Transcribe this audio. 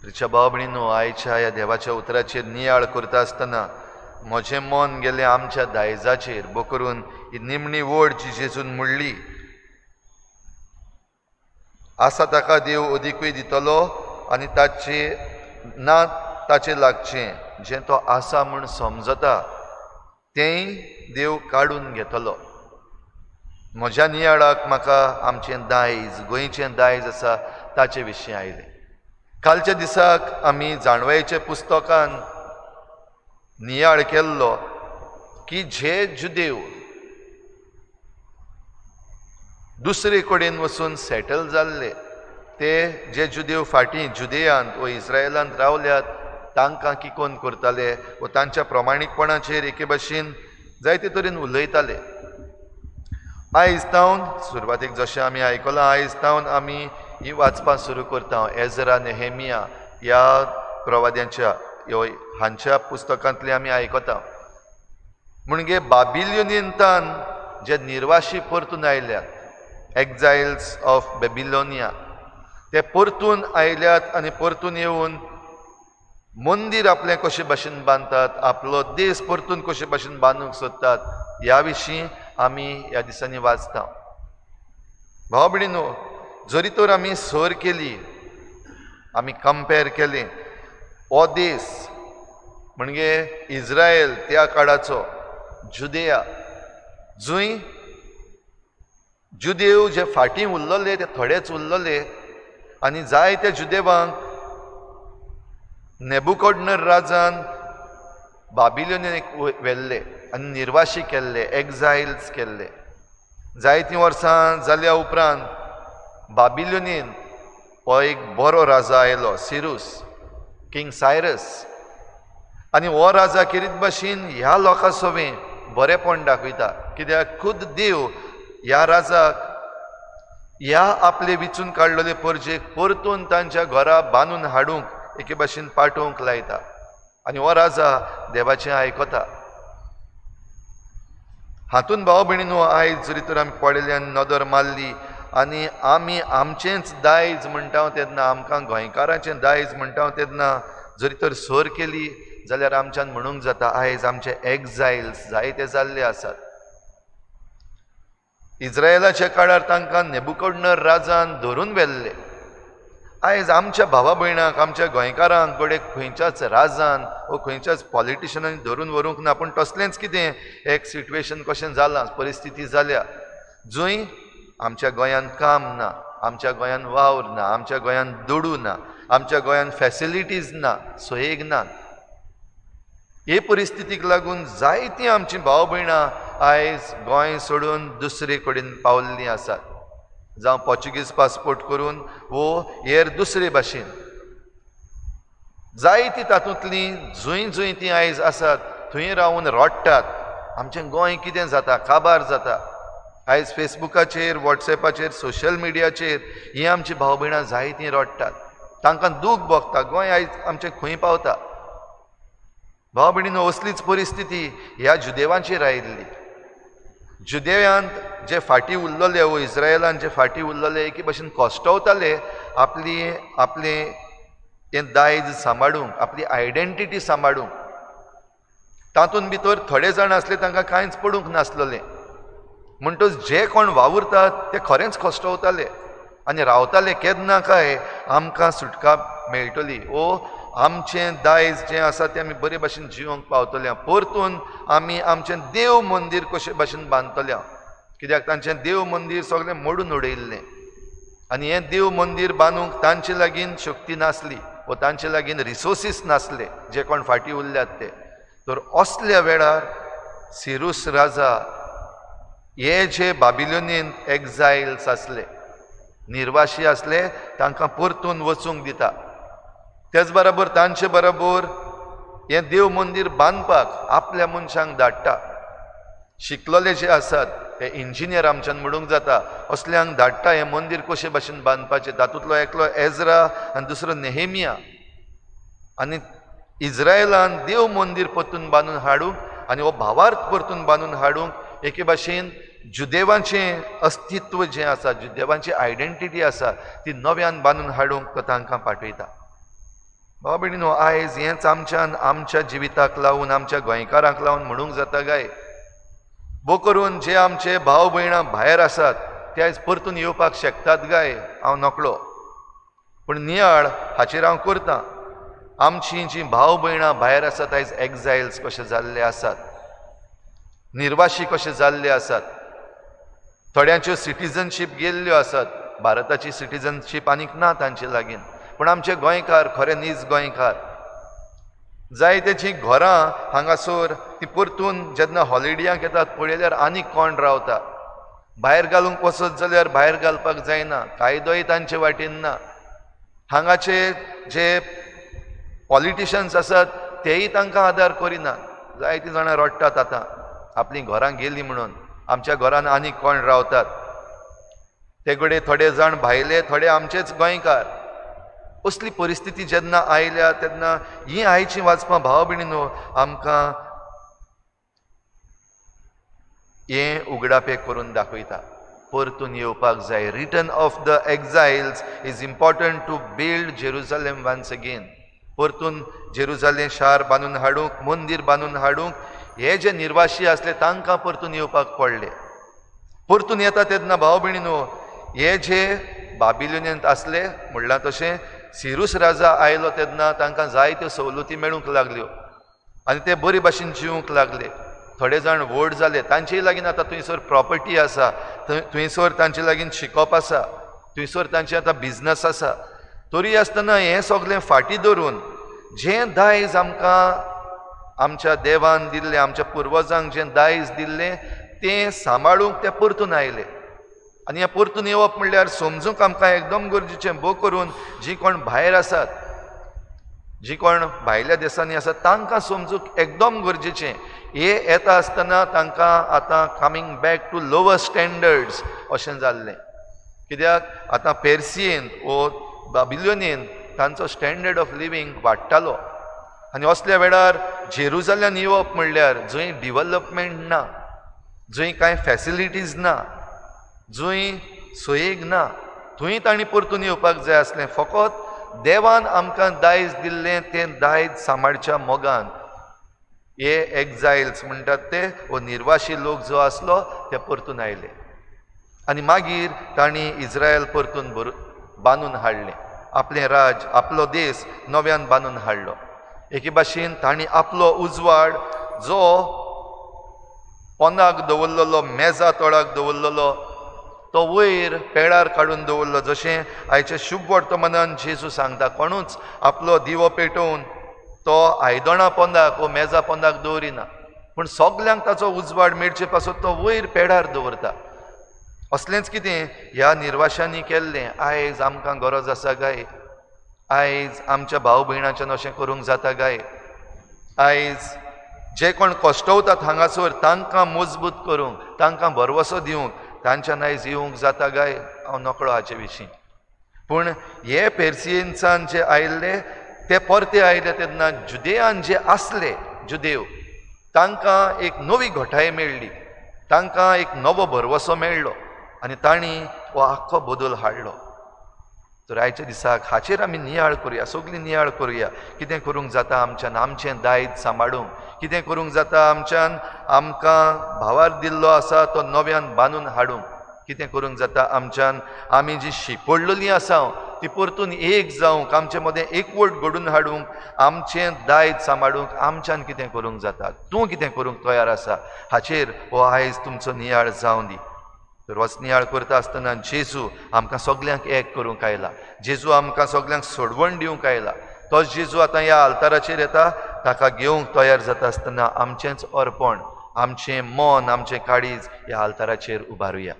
प्रिच्या भाव भयणीनो, आयच्या ह्या देवाच्या उतराचेर नियाळ करता आसतना म्हजें मन गेलें आमच्या दायजाचेर, बकरून ही निमणी वड जी जेजून म्हणली आसा ताका देव अदिकूय दितलो आनी ताचे ना ताचे लागचें जें तो आसा म्हूण समजता तेंय देव काडून घेतलो. म्हज्या नियाळाक म्हाका आमचें दायज, गोंयचें दायज आसा ताचे विशीं आयलें. कालच्या दिसाक आमी जाणवायेच्या पुस्तकान नियाळ केल्लो की जे जुदेव दुसरे कडेन वचून सेटल जाल्ले, ते जे जुदेव फाटीं जुदेयांत व इस्रायलांत रावल्यात तांकां किकोन करताले व तांच्या प्रमाणीकपणाचेर एके भाशेन जायते तरेन उलयताले. आयज तावन सुरवातेक जशें आमी आयकलां, आयज तावन आमी ही वाचपां सुरू करता एजरा नेहेमिया ह्या प्रवाद्यांच्या हांच्या पुस्तकांतली आमी आयकता. म्हणजे बाबिलोनियंतान जे निर्वाशी परतून आयल्यात, एक्झायल्स ऑफ बेबिलोनिया, ते परतून आयल्यात आनी परतून येवन मंदीर आपलें कशे भाशेन बांदतात, आपलो देश परतून कशे भाशेन बांदूंक सोदतात ह्या विशीं आमी ह्या दिसांनी वाचता. भाव भयणीनो, जरी तर आमी सर केली, आमी कंपेर केलें, हो देश म्हणजे इस्रायल त्या काळाचो जुदेया, जंय जुदेव जे फाटीं उरलेले ते थोडेच उरलेले आनी जायत्या जुदेवांक नेबुकोडनर राजान बाबिलोनियेक व्हेल्ले आनी निर्वाशी केल्ले, एक्झायल्स केल्ले. जायतीं वर्सां जाल्या उपरांत बाबिलोनियन हो एक बरो राजा आयलो, सिरूस, किंग सायरस, आनी हो राजा केरीत भाशेन ह्या लोकां सवें बरेंपण दाखयता. कित्याक खुद देव ह्या राजाक ह्या आपले विचून काडलेले परजेक परतून तांच्या घरा बांदून हाडूंक एके भाशेन पाठोवंक लायता आनी हो राजा देवाचें आयकता. हातून भाव भयणीनो, आयज जरी तर आमी पळयल्यान नदर मारली आनी आमी आमचेंच दायज म्हणटा तेन्ना, आमकां गोंयकारांचें दायज म्हणटा तेन्ना जरी तर सर केली जाल्यार आमच्यान म्हणूंक जाता आयज आमचे एक्झायल्स जायते जाल्ले आसात. इस्रायलाच्या काळार तांकां नेबुकोडनर राजान धरून व्हेल्ले. आयज आमच्या भावा भयणांक, आमच्या गोंयकारांक घडये खंयच्याच राजान वो खंयच्याच पॉलिटिशनान धरून व्हरूंक ना, पूण तसलेंच कितें एक सिट्युएशन कशें जालां, परिस्थिती जाल्या जंय आमच्या गोंयांत काम ना, आमच्या गोंयांत वावर ना, आमच्या गोंयांत दुडू ना, आमच्या गोंयांत फॅसिलिटीज ना, सोयेक ना. हे परिस्थितीक लागून जायतीं आमचीं भाव भयणां आयज गोंय सोडून दुसरे कडेन पावल्लीं आसात, जावं पोर्चुगीज पासपोर्ट करून वो हेर दुसरे भाशेन. जायतीं तातूंतलीं जंय जंय तीं आयज आसात थंय रावन रडटात, आमचें गोंय कितें जाता, काबार जाता. आयज फेसबुकाचेर, वॉट्सएपाचेर, सोशल मिडियाचेर हीं आमचीं भाव भयणां जायतीं रडटात, तांकां दूख भोगता, गोंय आयज आमचें खंय पावता. भाव भयणीनो, असलीच परिस्थिती ह्या जुदेवांचेर आयिल्ली. जुदेयांत जे फाटीं उरलेले वो इस्रायलान जे फाटीं उरलेले एके भाशेन कश्टवताले आपली आपलें तें दायज सांबाळूंक, आपली आयडेंटिटी सांबाळूंक. तातूंत भितर थोडे जाण आसले तांकां कांयच पडूंक नासलेलें, म्हणटच जे कोण वावुरतात ते खरेंच कश्टवताले आनी रावताले केन्ना काय आमकां सुटका मेळटली वो आमचें दायज जें आसा तें आमी बरे भाशेन जिवंक पावतले, परतून आमी आमचें देव मंदीर कशे भाशेन बांदतले. कित्याक तांचें देव मंदीर सगळें मोडून उडयल्लें आनी हें देव मंदीर बांदूंक तांचे लागीं शक्ती नासली वो तांचे लागीं रिसोर्सीस नासले जे कोण फाटीं उरल्यात ते. तर असल्या वेळार सिरूस राजा हे जे बाबिलोनियन एक्झायल्स आसले, निर्वाशी आसले, तांकां परतून वचूंक दिता. तेच बराबर तांचे बरोबर हें देव मंदीर बांदपाक आपल्या मनशांक धाडटा. शिकलेले जे आसात ते इंजिनियर आमच्यान म्हणूंक जाता असल्यांक धाडटा हें मंदीर कशे भाशेन बांदपाचें. तातूंतलो एकलो एजरा आनी दुसरो नेहेमिया. आनी इस्रायलान देव मंदीर परतून बांदून हाडूंक आनी हो भावार्थ परतून बांदून हाडूंक एके भाशेन जुदेवांचें अस्तित्व जें आसा, जुदेवांची आयडेंटिटी आसा ती नव्यान बांदून हाडूंक तो तांकां पाठयता. भाव भयणीनो, आयज हेंच आमच्यान आमच्या जिविताक लावन, आमच्या गोंयकारांक लावन म्हणूंक जाता काय? भो करून जे आमचे भाव भयणां भायर आसात ते आयज परतून येवपाक शकतात काय? हांव नकळो, पूण नियाळ हाचेर हांव करतां. आमची जी भाव भयणां भायर आसात आयज एक्झायल्स कशे जाल्ले आसात, निर्वाशी कशे जाल्ले आसात, थोड्यांच्यो सिटीजनशीप गेल्ल्यो आसात, भारताची सिटीजनशीप आनीक ना तांचे लागीं, पूण आमचे गोंयकार खरे नीज गोंयकार जायतेची घरां हांगासर ती परतून जेन्ना हॉलिडेयाक येतात पळयल्यार आनीक कोण रावता. भायर घालूंक वचत जाल्यार भायर घालपाक जायना, कायदोय तांचे वाटेन ना. हांगाचे जे पॉलिटिशन्स आसात तेय तांकां आदार करिनात. जायतीं जाणां रडटात आतां आपलीं घरां गेलीं म्हणून, आमच्या घरान आनीक कोण रावतात. ते कडेन थोडे जाण भायले, थोडे आमचेच गोंयकार. असली परिस्थिती जेन्ना आयल्या तेन्ना ही आयची वाचपां भाव भयणीनो आमकां हें उगडापें करून दाखयता. परतून येवपाक जाय. Return of the exiles is important to build Jerusalem once again. परतून जेरुजालेम शार बांदून हाडूंक, मंदीर बांदून हाडूंक हे जे निर्वाशी आसले तांकां परतून येवपाक पडले. परतून येता तेन्ना भाव भयणीनो हे जे बाबिलोनियंत आसले म्हणलां तशें सिरूस राजा आयलो तेन्ना तांकां जायत्यो सवलती मेळूंक लागल्यो आनी ते बरे भाशेन जिवंक लागले. थोडे जाण व्हड जाले, तांचेय लागीं आतां थंयसर प्रॉपर्टी आसा, थंयसर तांचे लागीं शिकप आसा, थंयसर तांचे आतां बिजनस आसा. तरी आसतना हें सगळें फाटीं धरून जें दायज आमकां आमच्या देवान दिल्लें, आमच्या पुर्वजांक जें दायज दिल्लें तें सांबाळूंक ते परतून आयले. आनी हें परतून येवप म्हणल्यार समजूंक आमकां एकदम गरजेचें. भो करून जीं कोण भायर आसात, जीं कोण भायल्या देशांनी आसात तांकां समजूंक एकदम गरजेचें. हे येता आसतना तांकां आतां coming back to lower standards अशें जाल्लें. कित्याक आतां पेर्सियेंत वो बाबिलोनियेंत तांचो स्टँडर्ड ऑफ लिवींग वाडटालो आनी असल्या वेळार जेरुजाल्यान येवप म्हणल्यार जंय डिवलपमेंट ना, जंय कांय फॅसिलिटीज ना, जंय सोयेक ना, थंय तांणी परतून येवपाक जाय आसलें. फकत देवान आमकां दायज दिल्लें तें दायज सांबाळच्या मोगान हे एक्झायल्स म्हणटात ते वो निर्वाशी लोक जो आसलो ते परतून आयले आनी मागीर तांणी इस्रायल परतून बांदून हाडलें, आपलें राज, आपलो देश नव्यान बांदून हाडलो. एके भाशेन तांणी आपलो उजवाड जो पोंदाक दवरलेलो, मेजा तोळाक दवरलेलो तो वयर पेडार काडून दवरलो. जशें आयच्या शुभ वर्तमानान जेजू सांगता, कोणूच आपलो दिवो पेटोवन तो आयदणां पोंदाक वो मेजा पोंदाक दवरिना, पूण सगल्यांक ताचो उजवाड मेळचे पासत तो वयर पेडार दवरता. असलेंच कितें ह्या निर्वाशांनी केल्लें. आयज आमकां गरज आसा काय? आयज आमच्या भाव भयणाच्यान अशें करूंक जाता काय? आयज जे कोण कश्टवतात हांगासर तांकां मजबूत करूंक, तांकां भरवसो दिवंक तांच्यान आयज येवंक जाता काय? हांव नकळो हाचे विशीं. पूण हे पेर्सियन्सान जे आयिल्ले ते परते आयले तेन्ना जुदेयान जे आसले जुदेव तांकां एक नवी घटाय मेळ्ळी, तांकां एक नवो भरवसो मेळ्ळो आनी तांणी हो आख्खो बदल हाडलो. तर आयच्या दिसाक हाचेर आमी नियाळ करुया, सगळीं नियाळ करुया. कितें करूंक जाता आमच्यान आमचें दायज सांबाळूंक, कितें करूंक जाता आमच्यान आमकां भावार दिल्लो आसा तो नव्यान बांदून हाडूंक, कितें करूंक जाता आमच्यान आमी जी शिपडलेली आसा ती परतून एक जावंक, आमचे मदें एकवट घडून हाडूंक, आमचें दायज सांबाळूंक आमच्यान कितें करूंक जाता, तूं कितें करूंक तयार आसा, हाचेर हो आयज तुमचो नियाळ जावं दी. तर हो नियाळ करता आसतना जेजू आमकां सगल्यांक एक करूंक आयला, जेजू आमकां सगल्यांक सोडवण दिवंक आयला. तो जेजू आतां ह्या आल्ताराचेर येता, ताका घेवंक तयार जाता आसतना आमचेंच अर्पण, आमचें मन, आमचें काळीज ह्या आल्ताराचेर उबारुया.